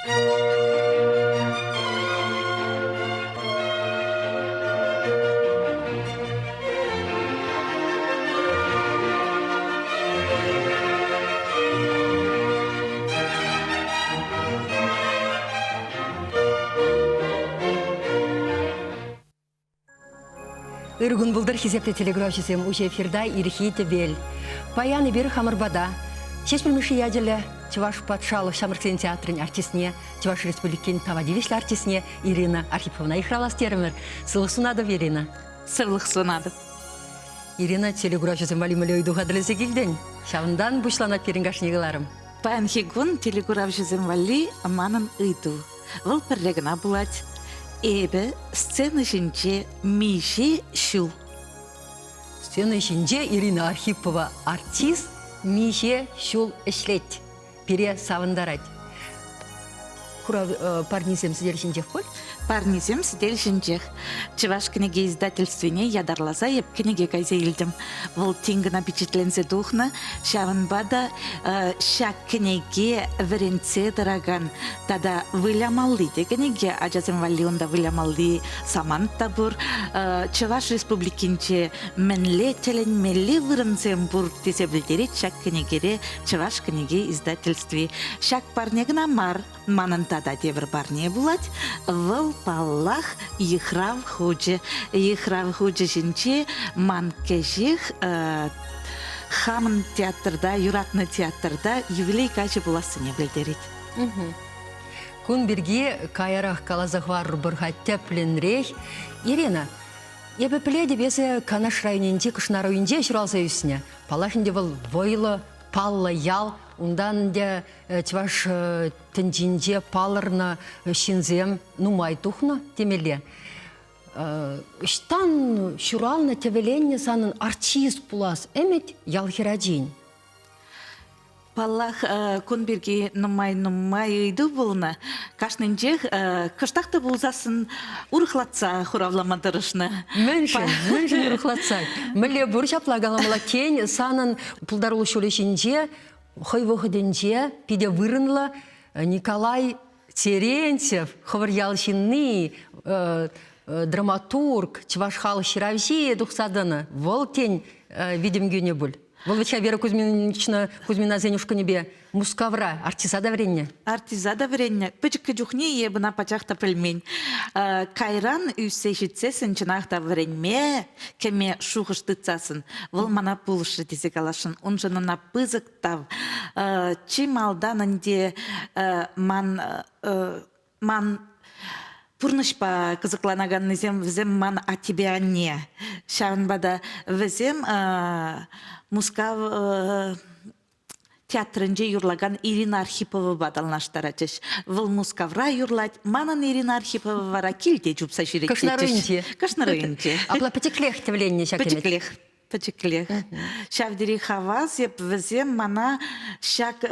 Ыр кун пултӑр, хисеплӗ телекуравҫӑсем, уҫӑ эфирта ирхи тӗпел. Паян эпир хамӑр пата Ҫеҫпӗл Мишши ячӗллӗ Чӑваш патшалӑх ҫамрӑксен театрӗн артистне, Чӑваш Республикин тава тивӗҫлӗ артистне Ирина Архиповна йыхравлас терӗмӗр. Сывлӑх сунатӑп, Ирина. Сывлӑх сунатӑп. Ирина, телекуравҫӑсем валли мӗнле ыйту хатӗрлесе килтӗн? Ҫавӑнтан пуҫланать пирӗн кашни кӑларӑм. Паянхи кун телекуравҫӑсем валли манӑн ыйту. Вӑл пӗрре кӑна пулать. Эпӗ сцена ҫинче миҫе ҫул? Сцена ҫинче Ирина Архипова артист миҫе ҫул ӗҫлет? Пире савӑнтарать. Хурав парнисем сӗтел ҫинчех пуль? Парнисем сӗтел ҫинчех. Чӑваш кӗнеке издательствине ятарласа эп кӗнеке кайса илтӗм. Вӑл тин кӑна пичетленсе тухнӑ. Ҫавӑнпа та ҫак кӗнеке вӗрентсе тӑракан тата вылямалли те кӗнеке, ачасем валли унта вылямалли самант та пур. Чӑваш Республикинче мӗнле тӗлӗнмелли вырӑнсем пур тесе пӗлтерет ҫак кӗнекере Чӑваш кӗнеке издательстви. Ҫак парне кӑна мар, манӑн тата тепӗр парне пулать. Вӑл, паллах, йыхрав хучӗ. Йыхрав хучӗ ҫинче ман кӗҫех хамӑн театрта, юратнӑ театрта юбилей каҫӗ пулассине пӗлтерет. Кун пирки каярах каласа хӑварӑпӑр-ха тӗплӗнрех. Ирина, эпӗ пӗлетӗп, эсӗ Канаш районӗнчи Кӑшнаруйӗнче ҫуралса ӳснӗ. Паллах ӗнтӗ вӑл вӑйлӑ, паллӑ ял. Унтан ӗнтӗ чӑваш тӗнчинче палӑрнӑ ҫынсем нумай тухнӑ темелле. Ӑҫтан ҫуралнӑ, тӗвӗленнӗ санӑн артист пулас ӗмӗт ял хӗрачин? Паллах, кун пирки нумай-нумай ыйту пулнӑ. Кашнинчех кӑштах та пулсассӑн урӑхлатса хуравлама тӑрӑшнӑ. Мӗншӗн? Мӗншӗн урӑхлатса? Мӗнле пур ҫапла каламалла? Тен, санӑн пултарулӑх ҫулӗ ҫинче хӑй вӑхӑтӗнче питӗ вырӑнлӑ Николай Терентьев, хӑвӑр ял ҫынни, драматург, чӑваш халӑх ҫыравҫи тухса тӑнӑ. Вӑл, тен, витӗм кӳнӗ пуль. Вӑл вӗт-ха Вера Кузьминична Кузьминасен ушкӑнӗпе Мускавра артиста та вӗреннӗ. Артиста та вӗреннӗ. Пӗчӗккӗ чухне эп ӑна пачах та пӗлмен. Кайран ӳссе ҫитсессӗн чӑнах та вӗренме кӗме шухӑш тытсассӑн вӑл мана пулӑшрӗ тесе каласшӑн. Уншӑн ӑна пысӑк тав. Чи малтан ӗнтӗ ман ман пурнӑҫпа кӑсӑкланаканнисем вӗсем ман аттепе анне. Ҫавӑнпа та вӗсем Мускав театрӗнче юрлакан Ирина Архиповӑпа танлаштаратчӗҫ. Вӑл Мускавра юрлать, манӑн Ирина Архипова вара килте чупса ҫӳрет. Кӑшнаруйӗнче. Кӑшнаруйӗнче. Апла пӗчӗклех тӗвленнӗ ҫак ӗмӗт. Пӗчӗклех. Пӗчӗклех. Ҫав тери хавас эп вӗсем мана ҫак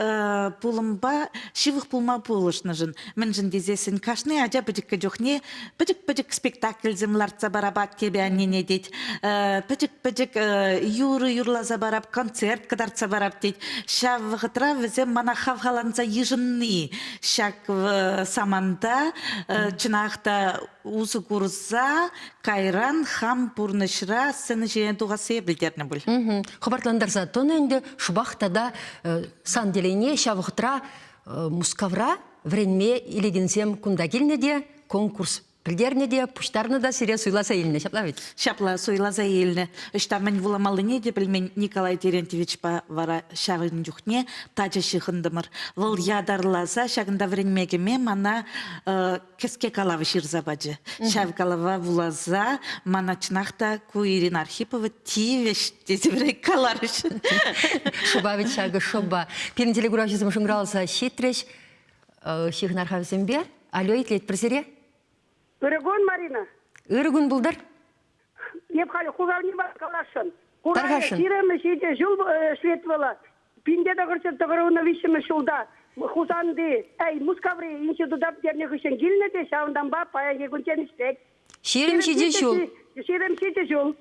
пулӑмпа ҫывӑх пулма пулӑшнӑшӑн. Мӗншӗн тесессӗн кашни ача пӗчӗккӗ чухне пӗчӗк-пӗчӗк спектакльсем лартса парап аттепе аннене тет. Пӗчӗк-пӗчӗк юрӑ юрласа парап, концерт кӑтартса парап тет. Ҫав вӑхӑтра вӗсем мана хавхаланса йышӑнни ҫак саманта чӑнах та усӑ курса кайран хам пурнӑҫра сцена ҫине тухассие пӗлтернӗ пуль. Хӑпартлантарса тӑнӑ ӗнтӗ шӑпах тата сан телейне ҫав вӑхӑтра Мускавра вӗренме илекенсем кунта килнӗ те конкурс пӗлтернӗ те пуҫтарнӑ та сире суйласа илнӗ ҫапла вӗт? Ҫапла суйласа илнӗ. Ӑҫта мӗн вуламаллине те пӗлмен Николай Терентьевичпа вара ҫавӑн чухне тачӑ ҫыхӑнтӑмӑр. Вӑл ятарласа ҫакӑнта вӗренме кӗме мана кӗске калав ҫырса пачӗ. Ҫав калава вуласа мана чӑнах та ку Ирина Архипова тивӗҫ тесе вӗрен каларӗҫ. Шӑпа вӗт ҫакӑ шӑпа. Пирӗн телекуравҫӑсем шӑнкӑравласа ҫитрӗҫ. Ҫыхӑнар-ха вӗсемпе. Алло, итлетпӗр сире. Ырӑ кун, Марина. Ырӑ кун пултӑр. Эп халь хуларне каласшӑн. Тархасшӑн. Ҫирӗм ҫичӗ ҫул ӗҫлет вӑл. Пинте тӑхӑрҫӗр тӑхӑрвунӑ виҫҫӗмӗш ҫулта Хусанти, эй, Мускаври института пӗтернӗ хыҫҫӑн килнӗ те ҫавӑнтанпа паянхи кунччен ӗҫлет. 27 ҫул. 27 ҫул.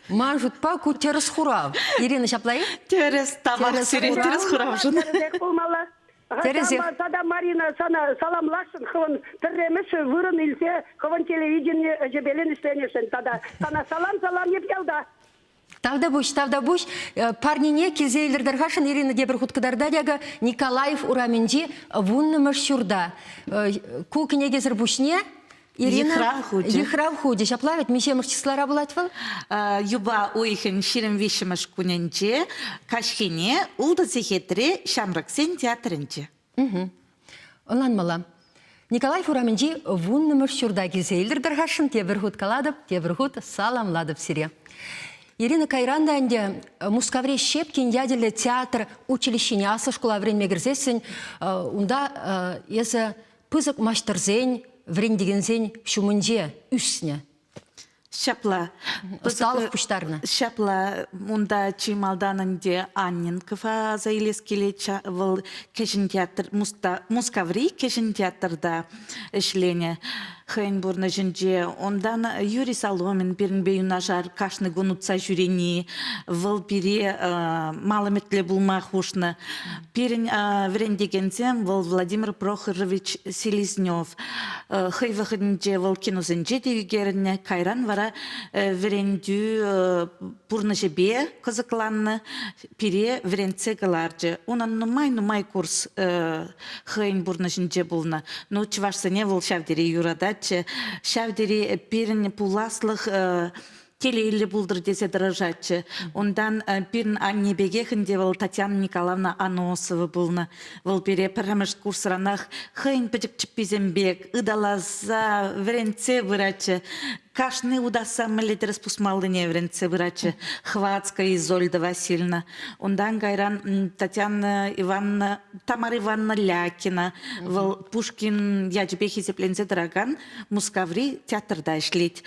Ман шутпа ку тӗрӗс хурав. Ирина ҫапла-и? Тӗрӗс, тавах сире тӗрӗс хуравшӑн. Тӗрӗсех пулмалла. Тӗрӗсех. Тата Марина сана саламласшӑн хӑвӑн пӗрремӗш вырӑн илсе хӑвӑн телевидени ӗҫӗпелен ӗҫленӗшӗн тата сана салам салам эп ялта. Тавтапуҫ, тавтапуҫ. Парнине килсе илӗр-тӗр-хашӑн Ирина тепӗр хут кӑтартать акӑ Николаев урамӗнчи вуннӑмӗш ҫурта. Ку кӗнекесӗр пуҫне Ирина Йыхрав хучӗ. Йыхрав хучӗ. Ҫапла вӗт миҫемӗш числара пулать вӑл? Юпа уйӑхӗн 23-мӗш кунӗнче каҫхине ултӑ сехетре Ҫамрӑксен театрӗнче. Ӑнланмалла. Николаев урамӗнчи вуннӑмӗш ҫурта килсе илтӗр-тӗр-хашшӑн тепӗр хут калатӑп, тепӗр хут саламлатӑп сире. Ирина кайран та ӗнтӗ Мускаври Щепкин ячӗллӗ театр училищине аслӑ шкула вӗренме кӗрсессӗн унта эсӗ пысӑк маҫтӑрсен, вӗрентекенсен ҫумӗнче ӳснӗ. Ҫапла. Ӑсталӑх пуҫтарнӑ. Ҫапла. Унта чи малтан ӗнтӗ Анненкова аса илес килет. Вӑл кӗҫӗн театр, Мускаври кӗҫӗн театрта ӗҫленӗ хӑйӗн пурнӑҫӗнче. Унтан Юрий Соломин пирӗнпе юнашар кашни кун утса ҫӳрени, вӑл пире мал ӗмӗтлӗ пулма хушнӑ. Пирӗн вӗрентекенсем вӑл Владимир Прохорович Селезнев. Хӑй вӑхӑтӗнче вӑл киносенче те ӳкерӗннӗ, кайран вара вӗрентӳ пурнӑҫӗпе кӑсӑкланнӑ, пире вӗрентсе кӑларчӗ. Унӑн нумай-нумай курс хӑйӗн пурнӑҫӗнче пулнӑ. Ну, чӑвашсене вӑл ҫав тери юрататчӗ, ҫав тери пирӗн пуласлӑх телейлӗ пултӑр тесе тӑрӑшатчӗ. Унтан пирӗн анне пекех ӗнтӗ вӑл Татьяна Николаевна Аносова пулнӑ. Вӑл пире пӗрремӗш курсранах хӑйӗн пӗчӗк чӗпписем пек ыталаса вӗрентсе пыратчӗ. Кашни утасса мӗнле тӗрӗс пусмаллине вӗрентсе пыратчӗ. Хватская Изольда Васильевна. Унтан кайран Татьяна Ивановна, Тамара Ивановна Лякина. Вӑл Пушкин ячӗпе хисепленсе тӑракан Мускаври театрта ӗҫлет.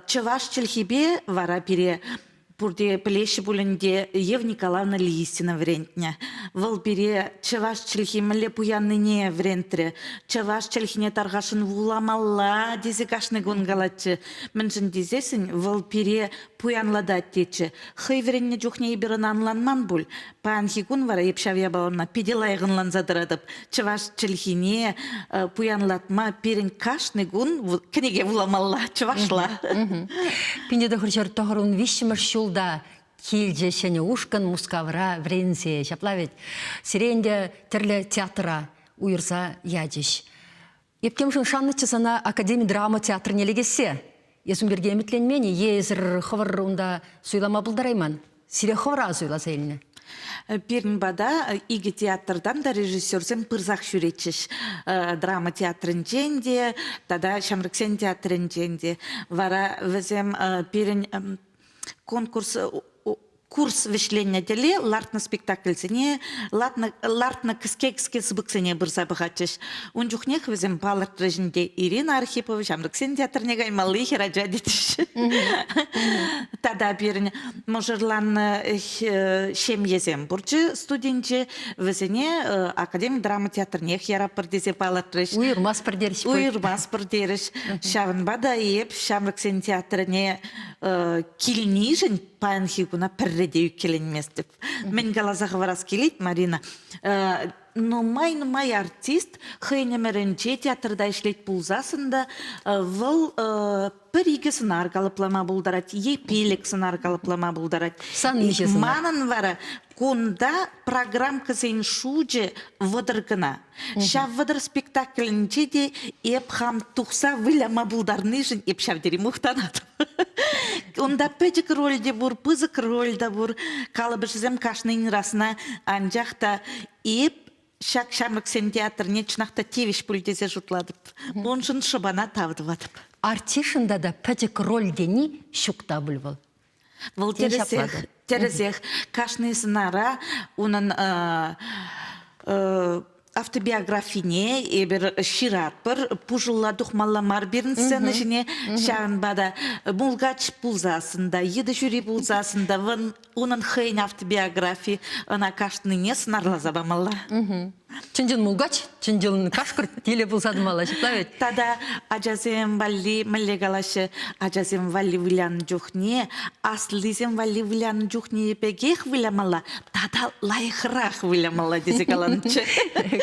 Чӑваш чӗлхипе вара пире пурте пӗлеҫҫӗ пуль ӗнтӗ, Ев Николаевна Лисина вӗрентнӗ. Вӑл пире чӑваш чӗлхи мӗнле пуяннине вӗрентрӗ. Чӑваш чӗлхине тархасшӑн вуламалла тесе кашни кун калатчӗ. Мӗншӗн тесессӗн вӑл пире пуянлатать тетчӗ. Хӑй вӗреннӗ чухне эпир ӑна ӑнланман пуль. Паянхи кун вара эп ҫав япалана питӗ лайӑх ӑнланса тӑратӑп. Чӑваш чӗлхине пуянлатма пирӗн кашни кун кӗнеке вуламалла чӑвашла. 1993 ҫулта килчӗ ҫӗнӗ ушкӑн Мускавра вӗренсе. Ҫапла вӗт сире ӗнтӗ тӗрлӗ театра уйӑрса ячӗҫ. Эп темшӗн шаннӑччӗ сана Академи драма театрне лекессе. Эс ун пирки ӗмӗтленмен-и е эсӗр хӑвӑр унта суйлама пултарайман? Сире хӑвӑра суйласа илнӗ. Пирӗн пата икӗ театртан та режиссерсем пырсах ҫӳретчӗҫ. Драма театрӗнчен те тата ҫамрӑксен театрӗнчен те. Вара вӗсем пирӗн конкурс курс вӗҫленнӗ тӗле лартнӑ спектакльсене, лартнӑ, лартнӑ кӗске-кӗске сыпӑксене пырса пӑхатчӗҫ. Ун чухнех вӗсем палӑртрӗҫ ӗнтӗ Ирина Архипова ҫамрӑксен театрне каймалли хӗрача тетчӗҫ. Тата пирӗн мӑшӑрланнӑ ҫемьесем пурччӗ студинче. Вӗсене академи драма театрнех яраппӑр тесе палӑртрӗҫ. Уйӑрмастпӑр терӗҫ. Уйӑрмастпӑр терӗҫ. Ҫавӑнпа та эп ҫамрӑксен театрне килнишӗн паянхи куна пӗрре те ӳпкеленместӗп. Мӗн каласа хӑварас килет, Марина, нумай-нумай артист хӑйӗн ӗмӗрӗнче театрта ӗҫлет пулсассӑн та вӑл пӗр-икӗ сӑнар калӑплама пултарать е пилӗк сӑнар калӑплама пултарать. Сан миҫе сӑнар? Манӑн вара кунта программкӑсен шучӗ 30 кӑна. Ҫав 30 спектаклӗнче те эп хам тухса выляма пултарнишӗн эп ҫав тери мухтанатӑп. Унта пӗчӗк роль те пур, пысӑк роль та пур. Калӑпӑшӗсем кашнин расна. Анчах та эп ҫак ҫамрӑксен театрне чӑнах та тивӗҫ пуль тесе шутлатӑп. Уншӑн шӑпана тав тӑватӑп. Артистшӑн тата пӗчӗк роль тени ҫук та пуль вӑл. Вӑл тӗрӗсех, тӗрӗсех. Кашни сӑнара унӑн автобиографине эпир ҫыратпӑр. Пушӑлла тухмалла мар пирӗн сцена ҫине. Ҫавӑнпа та мулкач пулсассӑн та, йытӑ ҫури пулсассӑн та унӑн хӑйӗн автобиографи ӑна кашнине сӑнарласа памалла. Чӑн-чӑн мулкач, чӑн-чӑн кашкӑр тилӗ пулса тӑмалла, ҫапла вӗт? Тата ачасем валли мӗнле калаҫҫӗ, ачасем валли вылянӑ чухне, аслисем валли вылянӑ чухне пекех вылямалла, тата лайӑхрах вылямалла тесе каланӑччӗ.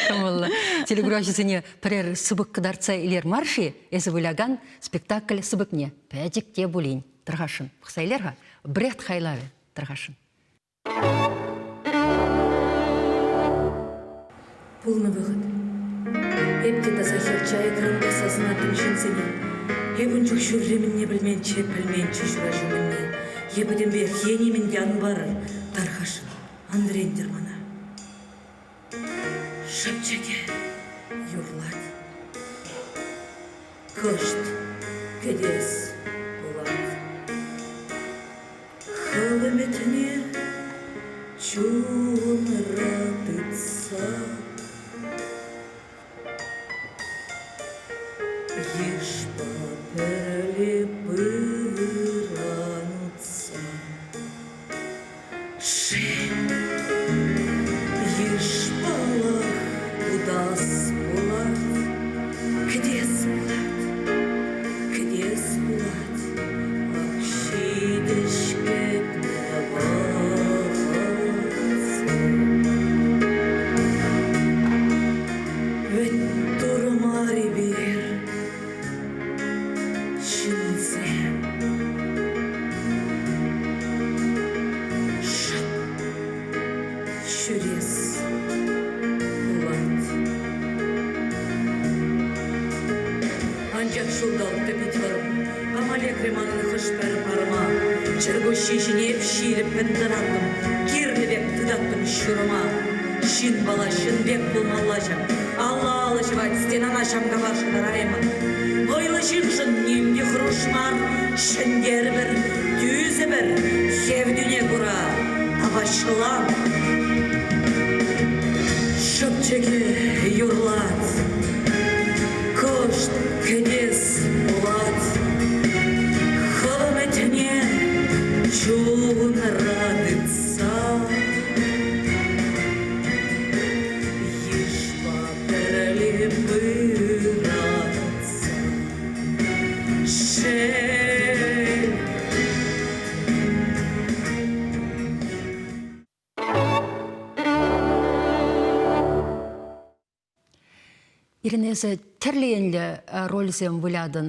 Кӑмӑллӑ. Телекуравҫӑсене пӗрер сыпӑк кӑтартса илер мар-ши эсӗ вылякан спектакль сыпӑкне? Пӗчӗк те пулин. Тӑрхасшӑн. Пӑхса илер-ха. Брехт хайлавӗ тӑрхасшӑн. Пулнӑ вӑхӑт. Эп те таса хӗрччӗ айӑкран пӑхса сӑнаттӑм ҫынсене. Эп ун чух ҫурри мӗнне пӗлменччӗ, пӗлменччӗ ҫураҫу мӗнне. Е пӗтӗмпех, е нимӗн те ан парӑр, тархасшӑн, ан вӗрентӗр мана. Шӑпчӑкӗ юрлать. Кӑшт кӗтес пулать. Хӑв ӗмӗтне чунра тытса Йышпа пӗрле пыран утса. Шел, йышпалах утас пулать, кӗтес пулать, кӗтес пулать, ак ҫитӗҫ кӗтнӗ вӑхӑтсем. Вӗт Турӑ мар эпир, ҫынсем. Шӑп ҫӳрес пулать. Анчах ҫулталӑк та пит вӑрӑм. Кама лекрӗ манӑн хӑш-пӗр парӑма? Чӗркуҫҫи ҫине эп ҫирӗппӗн тӑраттӑм, кирлӗ пек тытаттӑм ҫурӑма. Ҫынпала ҫын пек пулмалла ҫав. Алла-алӑ ҫӑвать, стенана ҫамкапа шӑтараймӑн. Вӑйлӑ ҫыншӑн ним те хӑруш мар. Ҫӗнтерӗпӗр, тӳсӗпӗр, хевтӳне кура тапаҫлан. Шӑпчӑкӗ юрлать, кӑшт кӗтес пулать. Хӑв ӗмӗтне чунра тытса. Йышпа пӗрле пыратса. Шел. Ирина, эсӗ тӗрлӗ енлӗ рольсем вылятӑн.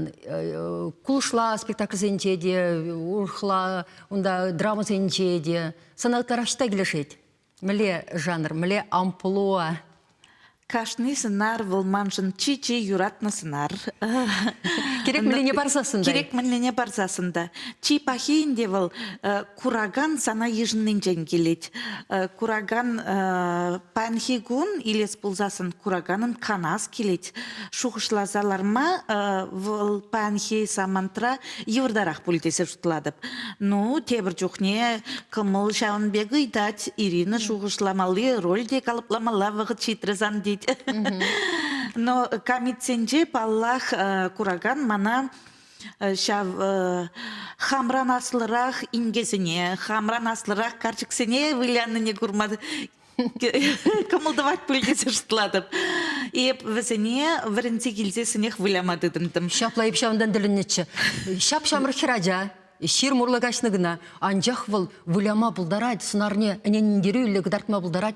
Кулӑшла спектакльсенче те, урӑхла унта драмӑсенче те. Сана ытларах ӑҫта килӗшет? Мӗнле жанр, мӗнле амплуа? Кашни сӑнар вӑл маншӑн чи-чи юратнӑ сӑнар. Кирек мӗнлине парсассӑн та. Кирек мӗнлине парсассӑн та. Чи пахи ӗнтӗ вӑл куракан сана йышӑннинчен килет. Куракан паянхи кун илес пулсассӑн кураканӑн канас килет. Шухӑшласа ларма вӑл паянхи самантра йывӑртарах пуль тесе шутлатӑп. Ну, тепӗр чухне кӑмӑл ҫавӑн пек ыйтать. Ирина шухӑшламалли роль те калӑпламалла вӑхӑт ҫитрӗ сан тет. Но камитсенче, паллах, куракан мана ҫав хамран аслӑрах инкесене, хамран аслӑрах карчӑксене вылянине курма кӑмӑл тӑвать пуль тесе шутлатӑп. Эп вӗсене вӗренсе килсессӗнех выляма тытӑнтӑм. Ҫапла эп ҫавӑнтан тӗлӗннӗччӗ. Ҫап-ҫамрӑк хӗрача ҫырм урлӑ каҫнӑ кӑна, анчах вӑл выляма пултарать, сӑнарне ӗнентерӳллӗ кӑтартма пултарать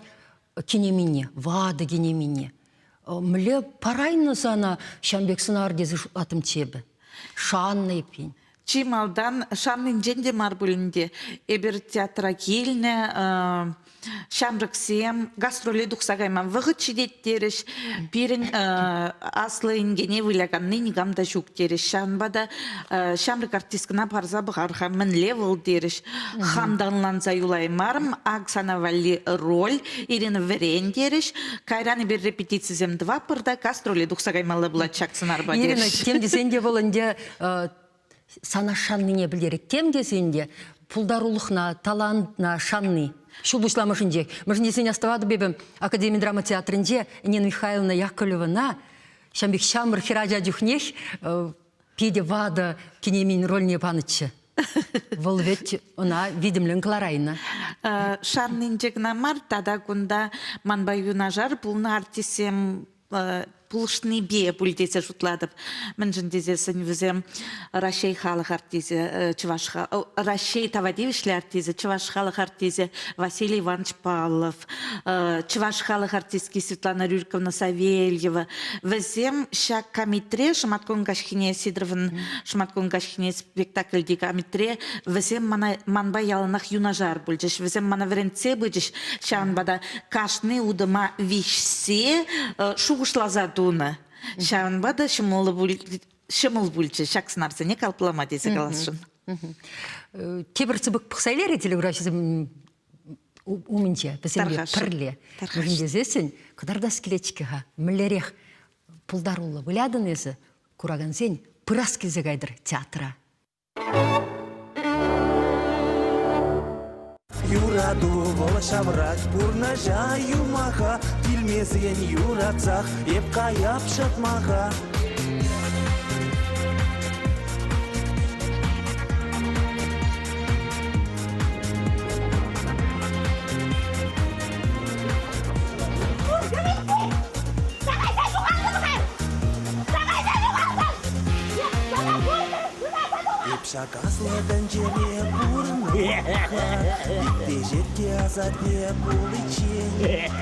кинемине, ватӑ кинемине. Мӗнле парайнӑ сана ҫавӑн пек сӑнар тесе шутлаттӑмччӗ эпӗ. Шаннӑ эппин. Чи малтан шаннинчен те мар пуль ӗнтӗ. Эпир театра килнӗ, ҫамрӑксем гастроле тухса кайма вӑхӑт ҫитет терӗҫ. Пирӗн аслӑ инкене выляканни никам та ҫук терӗҫ. Ҫавӑнпа та ҫамрӑк артисткӑна парса пӑхар-ха, мӗнле вӑл терӗҫ. Хам та ӑнланса юлаймарӑм. Ак сана валли роль, Ирина вӗрен терӗҫ. Кайран эпир репетицисем тӑватпӑр та гастроле тухса каймалла пулать ҫак сӑнарпа терӗҫ. Ирина, тем тесен те вӑл ӗнтӗ сана шаннине пӗлтерет. Тем тесен те пултарулӑхна, талантна шанни ҫул пуҫламӑшӗнчех. Мӗншӗн тесен астӑватӑп эпӗ Академи драма театрӗнче Нина Михайловна Яковлевӑна ҫавӑн пек ҫамрӑк хӗрача чухнех питӗ ватӑ кинемин рольне панӑччӗ. Вӑл вӗт ӑна витӗмлӗн кӑларайнӑ. Шаннинче кӑна мар, тата кунта манпа юнашар пулнӑ артистсем пулӑшнипе пуль тесе шутлатӑп. Мӗншӗн тесессӗн вӗсем Раҫҫей халӑх артисчӗ, Чӑваш Раҫҫей тава тивӗҫлӗ артисчӗ, Чӑваш халӑх артисчӗ Василий Иванович Павлов, Чӑваш халӑх артистки Светлана Рюриковна Савельева. Вӗсем ҫак камитре шӑматкун каҫхине Сидоровӑн шӑматкун каҫхине спектакльти камитре вӗсем мана манпа яланах юнашар пулчӗҫ. Вӗсем мана вӗрентсе пычӗҫ. Ҫавӑнпа та кашни утӑма виҫсе шухӑшласа тунӑ. Ҫавӑнпа та ҫӑмӑл пулчӗ ҫак сӑнарсене калӑплама тесе каласшӑн. Тепӗр сыпӑк пӑхса илер телекуравҫӑсем умӗнче вӗсемпе пӗрле. Мӗншӗн тесессӗн кӑтартас килет-ҫке-ха. Мӗнлерех пултаруллӑ вылятӑн эсӗ, куракансен пырас килсе кайтӑр театра. Юрату вӑл ҫаврать пурнӑҫа юмаха, Килмесен юратсах эп каяп ҫӑтмаха. Эп ҫак аслӑ тӗнчере пурӑннӑ-ха, Теҫетке асатте пуличчен.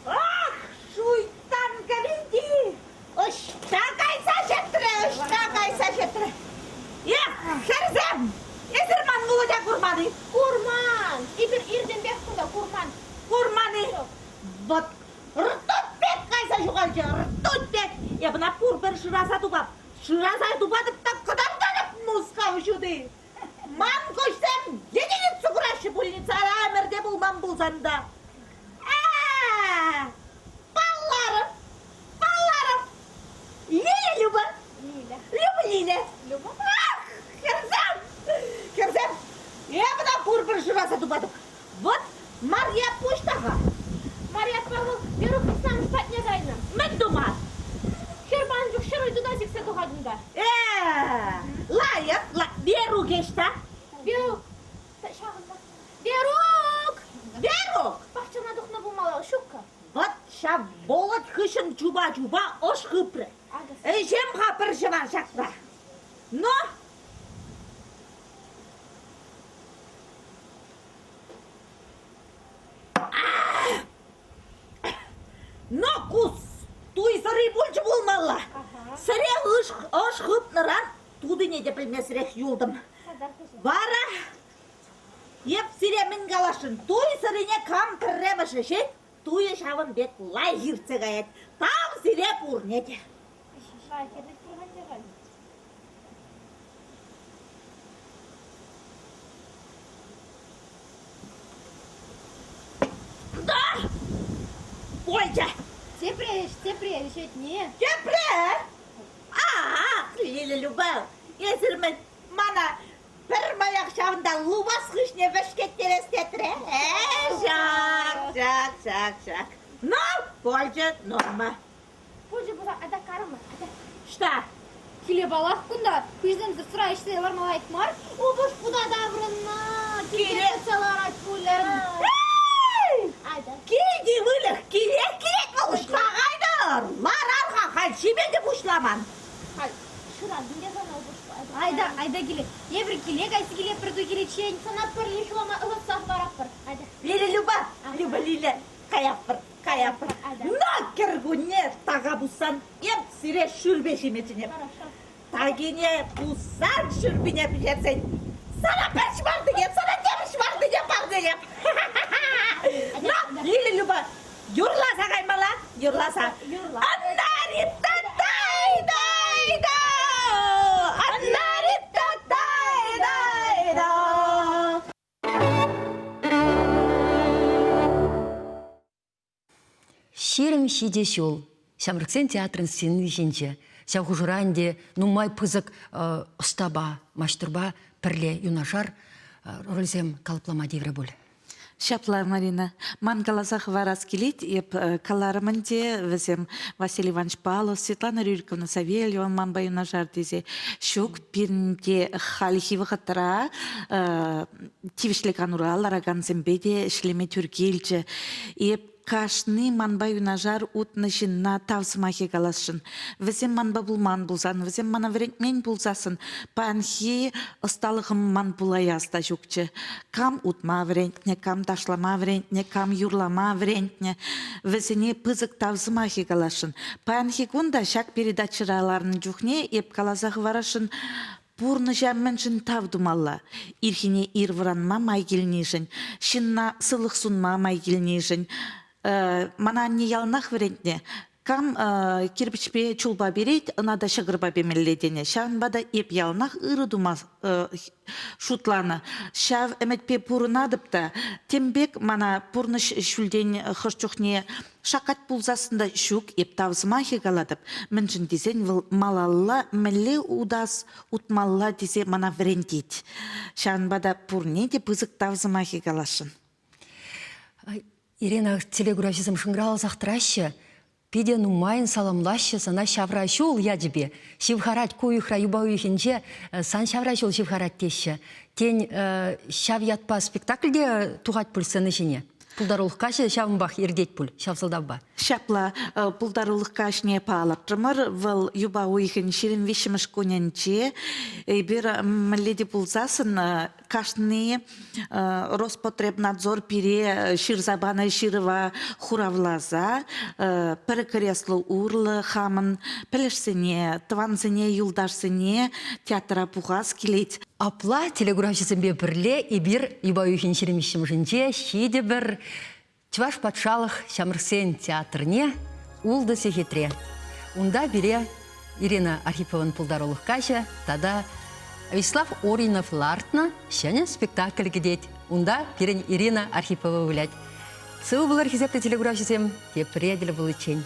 Ах, шуйттан кӗвенти! Ӑҫта кайса ҫӗтрӗ, ӑҫта кайса ҫӗтрӗ? Эх, хӗрсем, эсир ман Володя курман-и? Курман! Эпир иртенпех кунта курман. Курман-и? Вӑт, ртуть пек кайса ҫухалчӗ, ртуть пек! Эп ӑна пурпӗр шыраса тупап. Шыраса тупатӑп та кӑтартатӑп Мускав ҫути! Ман куҫсем единица кураҫҫӗ пульницара ӗмӗрте пулман пулсан та. А-а-а! Палларӑм! Палларӑм! Лиля Люба! Лиля. Люба Лиля! Люба? Ах, хӗрсем! Хӗрсем! Эпӗ та пурпӗр шыраса тупатӑп. Вӑт Марья пуҫтаха. Марья Павел Верук Исламов патне кайнӑ. Мӗн тума? Хӗр панӑ чух ҫӗр ыйту сиксе тухать унта. Э, лайӑх, Верук ӑҫта? Верук, ҫавӑнта. Верук! Верук! Пахчана тухнӑ пулмалла, ҫуккӑ. Вӑт ҫав болот хыҫҫӑн чупа-чупа ӑш хыпрӗ. Ӗҫем-ха пӗр ҫӑвар ҫакса. Но Но ку туйсӑри пулчӗ пулмалла. Сӗре ӑш хыпнӑран тутине те пӗлмесӗрех юлтӑм. Вара эп сире мӗн каласшӑн, туй сӑрине кам пӗрремӗш ӗҫет, туйӗ ҫавӑн пек лайӑх иртсе каять. Тав сире пурне те. Да! Ольга! Тепре ӗҫ, тепре ӗҫетне. Тепре? Ах, Лиля Люба, эсир мӗн мана пӗрмаях ҫавӑнта лупас хыҫне вӗҫкеттерес тетре? Э, ҫак, ҫак, ҫак, ҫак. Ну, польчӗ норма. Пулчӗ пулсан, ата карӑмӑр, ата. Что? Киле палах кунта, хыҫсемсӗр сӑра ӗҫсе ларма лайӑх мар. Упӑшку та таврӑннӑ, килте кӗтсе ларать пулӗ. Айта. Килти выльӑх килех килет вӑл, ӑҫта кайтӑр? Ларар-ха, халь ҫиме те пуҫламан. Халь шыран те сана упӑшку. Айта, айта киле. Эпир киле кайса килетпӗр туй киличчен. Сана пӗрле ҫулама ӑсатсах паратпӑр. Айта. Лиля Люба, Люба Лиля, каятпӑр. Каятпӑр. На кӗркунне така пуссан эп сире шӳрпе ҫиме чӗнеп. Такине пуссан шӳрпине пӗҫерсен сана пӗр ҫӑмартине, сана тепӗр ҫӑмартине парнелеп. На, Лиля Люба, юрласа каймалла, юрласа. Юрла. Аннари-та-тай-тай-та! Аннари-та-тай-тай-та! 27 ҫул Ҫамрӑксен театрӗн сцени ҫинче ҫав хушӑра ӗнтӗ нумай пысӑк ӑстапа, маҫтӑрпа пӗрле юнашар рольсем калӑплама тиврӗ пуль. Ҫапла, Марина. Ман каласа хӑварас килет, эп каларӑм ӗнтӗ, вӗсем Василий Иванович Павлов, Светлана Рюриковна Савельева манпа юнашар тесе. Ҫук, пирӗн те хальхи вӑхӑтра тивӗҫлӗ канура ларакансемпе те ӗҫлеме тӳр килчӗ. Эп кашни манпа юнашар утнӑ ҫынна тав сӑмахӗ каласшӑн. Вӗсем манпа пулман пулсан, вӗсем мана вӗрентмен пулсассӑн паянхи ӑсталӑхӑм ман пулаяс та ҫукчӗ. Кам утма вӗрентнӗ, кам ташлама вӗрентнӗ, кам юрлама вӗрентнӗ, вӗсене пысӑк тав сӑмахӗ каласшӑн. Паянхи кун та ҫак передачӑра ларнӑ чухне эп каласа хӑварасшӑн, Пурнӑҫа мӗншӗн тав тумалла? Ирхине ир вӑранма май килнишӗн, ҫынна сывлӑх сунма май килнишӗн. Мана анне яланах вӗрентнӗ. Кам кирпӗчпе чулпа перет, ӑна та ҫӑкӑрпа пемелле тенӗ. Ҫавӑнпа та эп яланах ырӑ тума шутланӑ. Ҫав ӗмӗтпе пурӑнатӑп та. Тем пек мана пурнӑҫ ҫӳлтен хӑш чухне Шаккать пулсассӑн та ҫук, эп тав сӑмахӗ калатӑп. Мӗншӗн тесен вӑл малалла мӗнле утас, утмалла тесе мана вӗрентет. Ҫавӑнпа та пурне те пысӑк тав сӑмахӗ каласшӑн. Ирина, телекуравҫӑсем шӑнкӑравласах тӑраҫҫӗ. Питӗ нумайӑн саламлаҫҫӗ сана ҫавра ҫул ячӗпе. Ҫывхарать ку уйӑхра юпа уйӑхӗнче сан ҫавра ҫул ҫывхарать теҫҫӗ. Тен, ҫав ятпа спектакль те тухать пуль сцена ҫине? Пултарулӑх каҫӗ ҫавӑнпах иртет пуль, ҫав сӑлтавпа. Ҫапла, пултарулӑх каҫне палӑртрӑмӑр. Вӑл юпа уйӑхӗн 23-мӗш кунӗнче эпир мӗнле те пулсассӑн кашни Роспотребнадзор пире ҫырса панӑ ҫырӑва хуравласа пӗр кресло урлӑ хамӑн пӗлӗшсене, тӑвансене, юлташсене театра пухас килет. Апла телекуравҫӑсемпе пӗрле эпир юпа уйӑхӗн 23-мӗшӗнче ҫитӗпӗр Чӑваш патшалӑх ҫамрӑксен театрне ултӑ сехетре. Унта пире Ирина Архипован пултарулӑх каҫӗ тата Вячеслав Оринов лартнӑ ҫӗнӗ спектакль кӗтет. Унта пирӗн Ирина Архипова вылять. Сывӑ пулӑр, хисеплӗ телекуравҫӑсем, тепре тӗл пуличчен.